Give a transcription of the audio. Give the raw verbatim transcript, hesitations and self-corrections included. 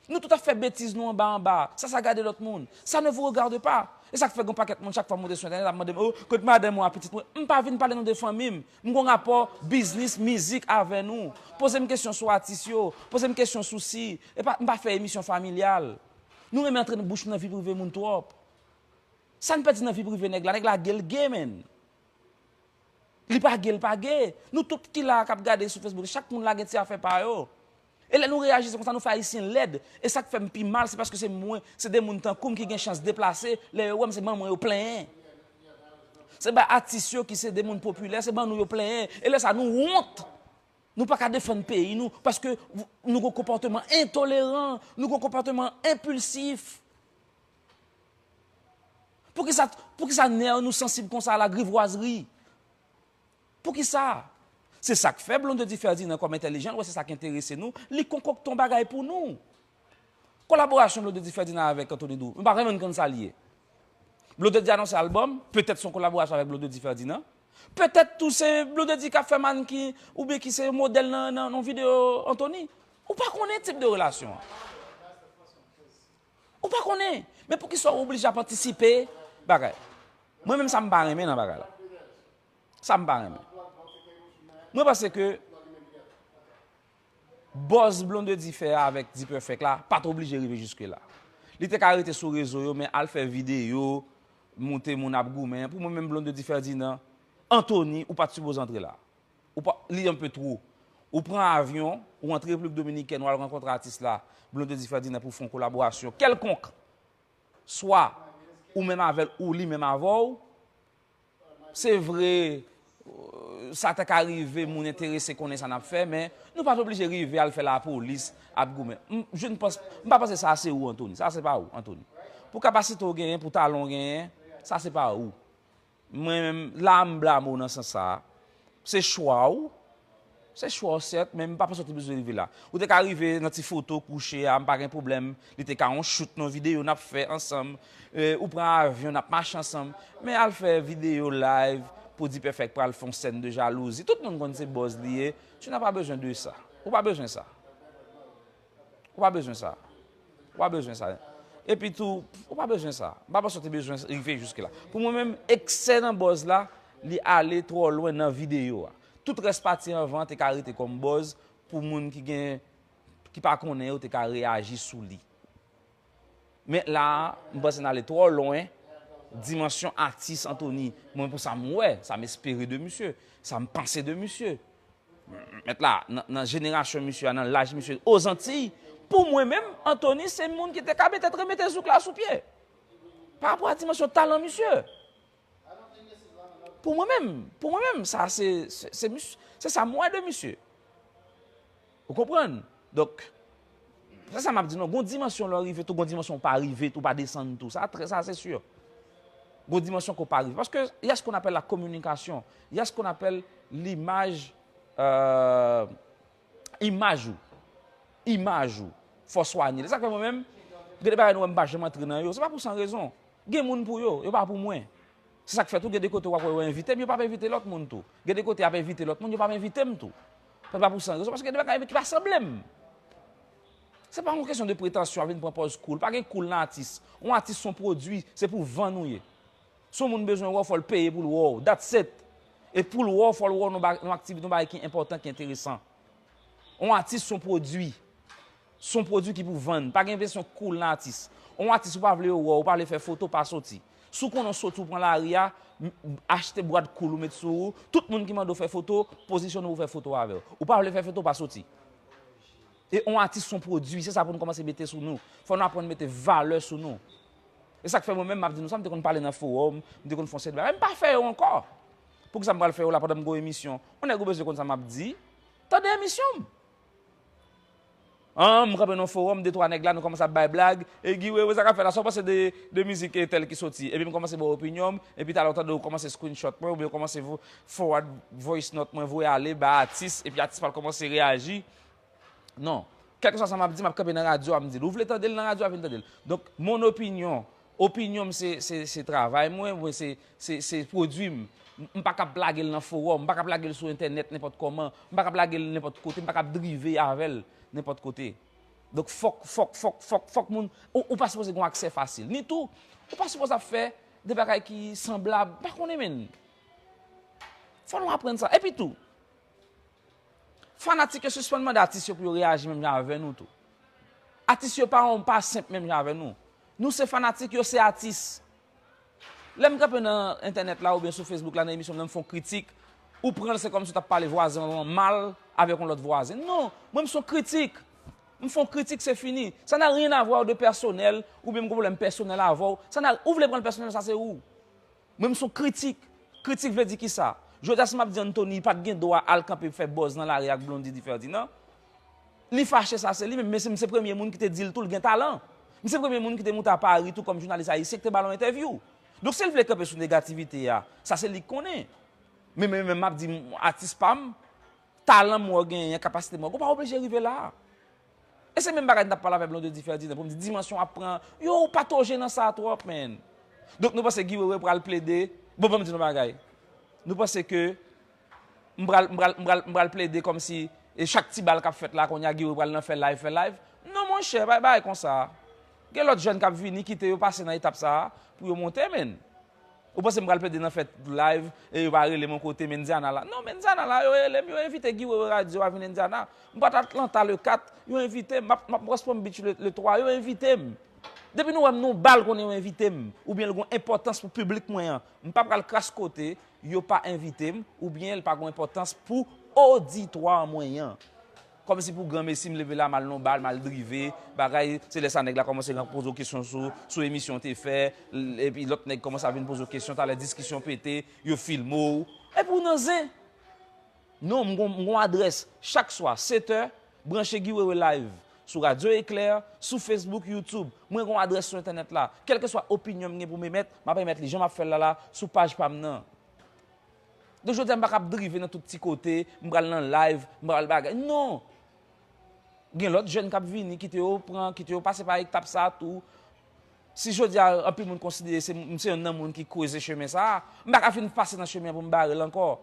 Nou tout ap fè betiz nou anba anba. Sa, sa gade lòt moun. Ça ne vous regarde pas. E sa k fè gen pakèt moun, chak fwa m monte sou entènèt, ap mande m, "Oh, kot madanm ou a, pitit mwen?" M pa vin pale non de fanmi m. M gon rapò biznis, mizik avè nou. Poze m kesyon sou atis yo. Poze m kesyon sou si. E pa, m pa fè emisyon familyal. Nou renmen antre nan bouch nan vi prive moun twòp. Sa n pèdi nan vi prive nèg la, nèg la ge l ge, menn. Li pa ge, l pa ge. Nou tout ki la k ap gade sou Facebook, chak moun la gen ti afè pa yo. E lè nou reyaji se konsa, nou fè Ayisyen lèd. E sa k fè m pi mal, se paske se mwen, se de moun tankou m ki gen chans deplase, lè yo wè m, se ban mwen yo plenyen. Se ba atis yo ki se de moun popilè, se ban nou yo plenyen. E lè sa, nou wont. Nou pa ka defann peyi nou, paske nou gon konpòteman entoleran, nou gon konpòteman enpilsif. Poukisa, poukisa nè nou sansib konsa a lagrivwazri? Poukisa? Se sa k fè Blondedy Ferdinand, kòm entèlijan, l wè se sa k enterese nou, li konkokte yon bagay pou nou. Kolaborasyon Blondedy Ferdinand avèk Anthony Dou, m pa renmen konn sa l ye. Blondedy anonse albòm, petèt se yon kolaborasyon avèk Blondedy Ferdinand. Petèt tou se Blondedy k ap fè mannken oubyen ki se modèl nan, nan, nan videyo Anthony. Ou pa konnen tip de relasyon an. Ou pa konnen. Men poukisa w oblije ap antisipe bagay? Mwen menm sa m pa renmen nan bagay la. Sa m pa renmen. Mwen panse ke buzz Blondedy fè avèk D-Perfect la pa t oblije rive jiske la. Li te ka rete sou rezo yo, men al fè videyo, moute moun ap goumen. Pou mwen menm Blondedy Ferdinand, Anthony, ou pa t sipoze antre la. Ou pa, li anpe two. Ou pran avyon, ou antre Repiblik Dominikèn, ou al rankontre atis la, Blondedy Ferdinand, pou fè yon kolaborasyon kèlkonk. Swa ou menm avè l, ou li menm avè w. Se vre, euh, sa ta ka rive, moun enterese konnen sa n ap fè, men nou pa t oblije rive al fè lapolis, ap goumen. M, je ne pense, m pa panse sa se ou, Anthony. Sa se pa ou, Anthony. Pou kapasite w genyen, pou talan w genyen, sa se pa ou. Mwen menm, la m blame w nan sans sa a. Se chwa w. Se chwa w, sèt, men m pa panse w te bezwen rive la. Ou te ka rive nan ti foto kouche a, m pa gen pwoblèm. Li te ka yon shoot nan videyo n ap fè ansanm. E, ou pran avyon, n ap mache ansanm. Men al fè videyo live pou D-Perfect pral fè yon sèn de jalouzi. Tout moun konn se buzz li ye. Tu n'as pas besoin de ça. Ou pa bezwen sa. Ou pa bezwen sa. Ou pa bezwen sa. Epi tou, ou pa bezwen sa. M pa panse w te bezwen rive jiske la. Pou mwen menm, eksè nan buzz la, li ale twò lwen nan videyo a. Tout rès pati anvan te ka rete kòm buzz pou moun ki gen, ki pa konnen yo te ka reyaji sou li. Men la a, m panse n ale twò lwen, dimansyon atis Anthony. Mwen pou sa m wè, sa m espere de misye, sa m panse de misye. Mèt la, nan, nan jenerasyon misye a, nan laj misye, Ozantiy, pou mwen menm, Anthony se moun ki te ka petèt remete zouk la sou pye. Pa rapò a dimansyon talan misye. Pou mwen menm, pou mwen menm, sa se, se, se mis-, se sa m wè de misye. Ou konprann? Donk, se sa m ap di nou, gon dimansyon lè w rive tou, gon dimansyon w pa rive tou, w pa desann tou. Sa trè, sa se si. Gon dimansyon ke w pa rive. Paske, il y a ce qu'on appelle la communication, il y a ce qu'on appelle l'image, euh, imaj ou. Imaj ou. Fò swanye l. E sa k fè mwen menm, gen de bagay nou wè m pa janm antre nan yo. Se pa pou san rezon. Gen moun pou yo, yo pa pou mwen. Se sa k fè tou, gen de kote w ap wè yo envite m, yo p ap envite lòt moun tou. Gen de kote y ap envite lòt moun, yo p ap envite m tou. Se pa pou san rezon, paske gen de bagay ki pa sanble m. Se pa yon kesyon de pretansyon, ap vin pran pòz cool. Pa gen cool nan atis. Yon atis se yon pwodui, se pou vann ou ye. Si yon moun bezwen wè w, fò l peye pou l wè w. That's it. E pou l wè w, fò l wè w nan ba-, nan aktivite, nan bagay ki enpòtan, ki enteresan. Yon atis se yon pwodui. Se yon pwodui ki pou vann. Pa gen kesyon cool nan atis. Yon atis ou pa vle yo wè w, ou pa vle fè foto, pa soti. Si w konnen w soti, w pran lari a, m-, achte bwat cool ou met sou ou. Tout moun ki mande w fè foto, pozisyone w pou fè foto avè w. Ou pa vle fè foto, pa soti. E yon atis se yon pwodui, se sa pou nou kòmanse mete sou nou. Fò nou aprann mete valè sou nou. E sa k fè mwen menm, m ap di nou sa, m te konn pale nan fowòm, m te konn fè yon seri de bagay, m pa fè yo ankò. Poukisa m pral fè yo la pandan m gon emisyon? Yon nèg ou bezwen konn sa m ap di, tande emisyon m. An, m kanpe nan fowòm, de twa nèg la, nou kòmanse ap bay blag. E Guy Wewe, sa k ap fèt la, sa w panse de, de mizik entèl ki soti? Epi m kòmanse ba w opinyon m, epi talè w tande w kòmanse screenshot mwen, oubyen w kòmanse vo-, forward voice note mwen, voye ale, bay atis, epi atis pral kòmanse reyaji. Non. Kèlkeswa sa m ap di, m ap kanpe nan radyo a, m di l. Ou vle tande l nan radyo a, vin tande l. Donk, mon opinion, opinyon m se, se, se travay mwen, mwen se, se, se pwodui m. M, m pa kab lage l nan fowòm, m pa kab lage l sou entènèt nenpòt kòman, m pa kab lage l nenpòt kote, m pa kab drive avè l nenpòt kote. Donk, fòk, fòk, fòk, fòk, fòk moun, ou, ou pa sipoze gen aksè fasil. Ni tou, ou pa sipoze ap fè de bagay ki sanblab. M pa konnen, menn. Fò nou aprann sa. Epi tou, fanatik yo sispann mande atis yo pou yo reyaji menm jan avè nou tou. Atis yo pa, pa senp menm jan avè nou. Nou se fanatik, yo se atis. Lè m kanpe nan entènèt la oubyen sou Facebook la, nan emisyon m nan, m fè yon kritik, ou pran l se kòmsi w t ap pale vwazen w lan mal avèk yon lòt vwazen. Non, mwen m se yon kritik. M fè yon kritik, se fini. Ça n'a rien à voir de personnel, oubyen m gen pwoblèm pèsonèl avè w. Sa na, ou vle pran l pèsonèl, sa se ou. Mwen m se yon kritik. Kritik vle di kisa? Jodi a si m ap di Anthony pa t gen dwa al kanpe fè buzz nan lari ak Blondy Di Ferdinand, li fache, sa se li menm, men se, m se premye moun ki te di l tou l gen talan. M se premye moun ki te moute a Paris tou kòm jounalis ayisyen ki te ba l yon entèvyou. Donk si l vle kanpe sou negativite a, sa se li k konnen. Men mwen menm m ap di atis pa m, talan m wè w genyen an, kapasite m wè w, ou pa oblije rive la. E se menm bagay m t ap pale avè Blondy Di Ferdinand pou m di dimansyon ap pran, yo, ou pa toje nan sa twòp, menn. Donk nou panse Guy Wewe pral plede, bon, ban m di nou bagay. Nou panse ke m pral, m pral, m pral, m pral plede kòmsi e chak ti bal k ap fèt la, kounye a Guy Wewe pral nan fè live, fè live. Non, monchè, pa bay konsa. Gen lòt jèn k ap vini, kite yo pase nan etap sa a, pou yo monte, menn. Ou panse m pral plede nan fè live e yo pa rele m yon kote, Mendiana la? Non, Mendiana la, yo rele m, yo envite Guy Wewe Radio a vin Indiana. M pa t Atlanta le kat, yo envite m, m ap, m ap West Palm Beach le, le twa, yo envite m. Depi nou wè m nan yon bal, konnen yo envite m, oubyen l gen yon enpòtans pou piblik mwen an. M pa pral kras kote, yo pa envite m, oubyen l pa gen yon enpòtans pou oditwa mwen an. Kòmsi pou granmesi m leve la, m al nan yon bal, m al drive, bagay, se lè sa nèg la kòmanse poze w kesyon sou, sou emisyon w te fè, l-, epi lòt nèg kòmanse ap vin poze w kesyon, talè diskisyon pete, yo filme w, epi w nan zen. Non, m gon, m gon adrès. Chak swa, sèt è, branche Guy Wewe Live sou Radyo Eklè, sou Facebook, YouTube. Mwen gon adrès sou entènèt la. Kèlkeswa opinyon m gen pou m emèt, m ap emèt li jan m ap fè l la la, sou paj pa m nan. Donk, jodi a, m pa ka ap drive nan tout ti kote, m pral nan live, m pral bagay. Non! Gen lòt jèn k ap vini, kite yo pran, kite yo pase pa etap sa a tou. Si jodi a, anpil moun konsidere se, m se yonn nan moun ki kweze chemen sa a, m pa ka fin pase nan chemen an pou m bare l ankò.